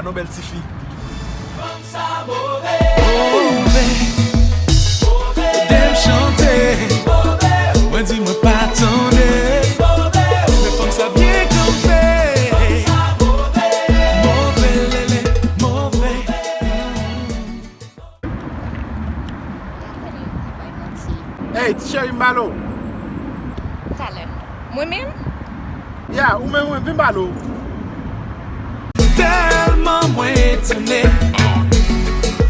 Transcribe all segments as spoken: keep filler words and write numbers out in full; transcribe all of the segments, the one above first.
Yon bèl tifi. Move, move, lè m chante, mwen di mwen pa tande. Men fanm sa byen kanpe. Move, lele, move. Hey, ti cheri, m ba l ou. Talè. Mwen menm? Ya, ou menm, ou menm, vin ba l ou. Tèlman mwen etone,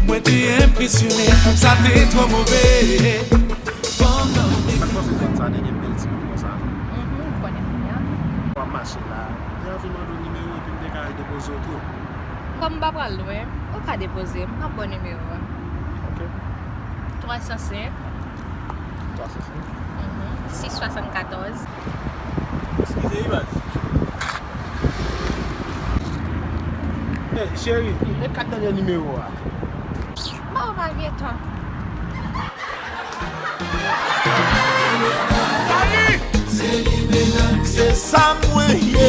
mwen te enpresyone, fanm sa te twò move. Fanm nan. Mwen panse zòn sa te gen bèl timoun konsa. Mhm, m konnen kounye a. W ap mache la. Te anvi mande w nimewo epi m te ka al depoze w tou. Kòm m pa pral lwen, ou ka depoze m, m ap ba w nimewo a. Ok. Twa san senk. Twa san senk. Mhm. Sis swasannkatòz. Eskize wi baz. Hey, cheri, e kat dènye nimewo a. Bon, pa vye tan. Se li menm, se sa mwen ye.